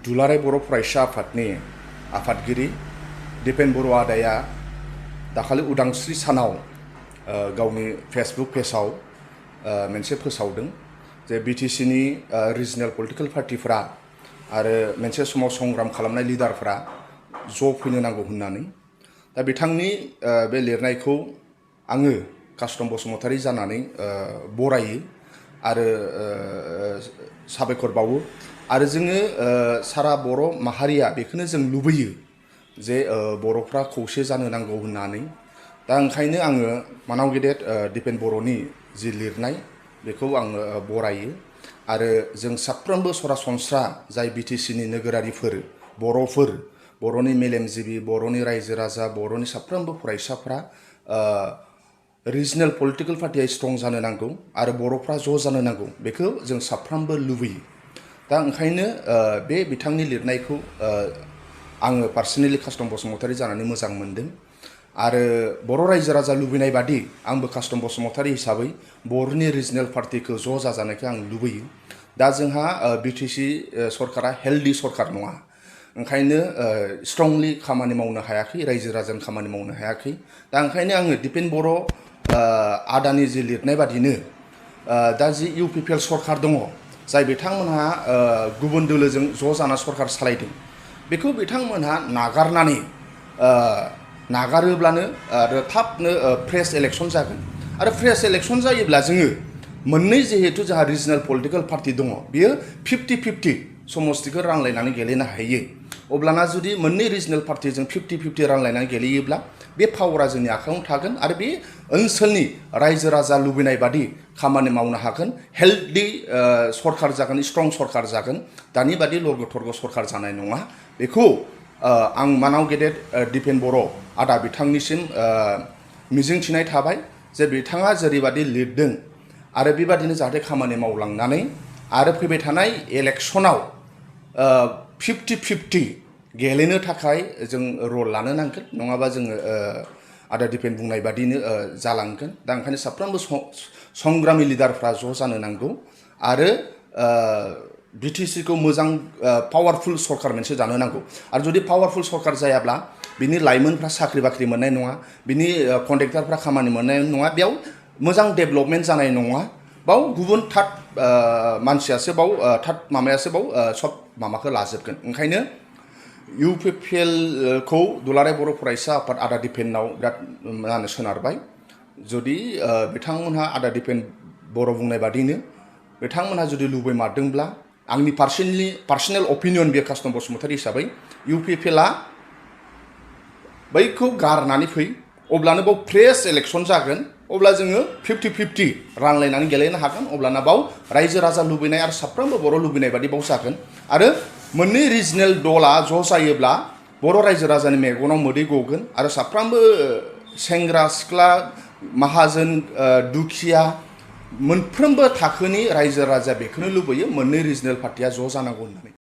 दुलाराय बर' फरायसा आफादनि आफादगिरि दिपेन बर' आदाया दाखालि उदांस्रि सानाव गावनि फेसबुक पेजाव मोनसे फोसावदों जे बिटिसिनि रिजनेल पलिटिकेल पार्टिफोरा आरो मोनसे समाव संग्राम खालामनाय लिडारफोरा ज' फैनो नांगौ होननानै दा बिथांनि बे लिरनायखौ आङो कास्टम बसुमतारी जानानै बरायो आरो साबायखर बावो आरो जोङो सारा बर' माहारिया बेखौनो जों लुबैयो जे बर'फ्रा खौसे जानो नांगौ होननानै दा ओंखायनो आङो मानाव गेदेर दिपेन बर'नि जि लिरनाय बेखौ आङो बरायो आरो जों साफ्रोमबो सरासनस्रा जाय बिटिसिनि नोगोरारिफोर बर'फोर बर'नि मेलेमजिबि बर'नि रायजो राजा बर'नि साफ्रोमबो फरायसाफ्रा रिजनेल पलिटिकेल पार्टिया स्ट्रं जानो नांगौ आरो बर'फ्रा ज' जानो नांगौ बेखौ जों साफ्रोमबो लुबैयो दा ओंखायनो बे बिथांनि लिरनायखौ आङो पार्सनेलि कास्टम बसुमतारी जानानै मोजां मोनदों आरो बर' रायजो राजा लुबैनाय बादि आंबो कास्टम बसुमतारी हिसाबै बर'नि रिजनेल पार्टिखौ ज' जाजानायखौ आं लुबैयो दा जोंहा बिटिसि सरकारा हेल्दी सरकार नङा ओंखायनो स्ट्रंलि खामानि मावनो हायाखै रायजो राजानि खामानि मावनो हायाखै दा ओंखायनो आङो दिपेन बर' आदानि जि लिरनाय बादिनो दा जि इउपिपिएल सरकार दङ जाय बिथांमोनहा गुबुन दोलोजों ज' जाना सरकार सालायदों बेखौ बिथांमोनहा नागारोब्लानो आरो थाबनो फ्रेश इलेक्शन जागोन आरो फ्रेश इलेक्शन जायोब्ला जोङो मोननै जिहेतु जोंहा रिजनेल पलिटिकेल पार्टि दङ बियो 50-50 समस्तिखौ रानलायनानै गेलेनो हायो अब्लाना जुदि मोननै रिजनेल पार्टिजों 50-50 रानलायनानै गेलेयोब्ला बे पावारा जोंनि आखायावनो थागोन आरो बे ओनसोलनि रायजो राजा लुबैनाय बादि खामानि मावनो हागोन हेल्दी सरकार जागोन स्ट्रं सरकार जागोन दानि बादि लरग' थरग' सरकार जानाय नङा बेखौ आं मानाव गेदेर दिपेन बर' आदा बिथांनिसिम मिजिंथिनाय थाबाय जे बिथाङा जेरैबादि लिरदों आरो बेबादिनो जाहाथे खामानि मावलांनानै आरो फैबाय थानाय इलेक्शनाव 50-50 गेलेनो थाखाय जों रल लानो नांगोन नङाबा जोङो आदा दिपेन बुंनाय बादिनो जालांगोन दा ओंखायनो साफ्रोमबो संग्रामि लिडारफ्रा ज' जानो नांगौ आरो बिटिसिखौ मोजां पावारफुल सरकार मोनसे जानो नांगौ आरो जुदि पावारफुल सरकार जायाब्ला बिनि लाइमोनफ्रा साख्रि बाख्रि मोननाय नङा बिनि कन्ट्रेक्टरफ्रा खामानि मोननाय नङा बेयाव मोजां डेभेलपमेन्ट जानाय नङा बाव गुबुन थार्ड मानसियासो बाव थार्ड माबायासो बाव सब माबाखौ लाजोबगोन ओंखायनो इउपिपिएलखौ दुलाराय बर' फरायसा आफाद आदा दिपेनाव बिराद मा होनो सोनारबाय जुदि बिथांमोनहा आदा दिपेन बर' बुंनाय बादिनो बिथांमोनहा जुदि लुबैमारदोंब्ला आंनि पार्सनेल अपिनियन बे कास्टम बसुमतारी हिसाबै इउपिपिएलआ बैखौ गारनानै फै अब्लानो बाव फ्रेश इलेक्शन जागोन अब्ला जोङो 50-50 रानलायनानै गेलेनो हागोन अब्लाना बाव रायजो राजा लुबैनाय आरो साफ्रोमबो बर' लुबैनाय बादि बाव जागोन आरो मोननै रिजनेल दला ज' जायोब्ला बर' रायजो राजानि मेगनाव मोदै गगोन आरो साफ्रोमबो सेंग्रा सिख्ला माहाजोन दुखिया मोनफ्रोमबो थाखोनि रायजो राजा बेखौनो लुबैयो मोननै रिजनेल पार्टिया ज' जानांगौ होननानै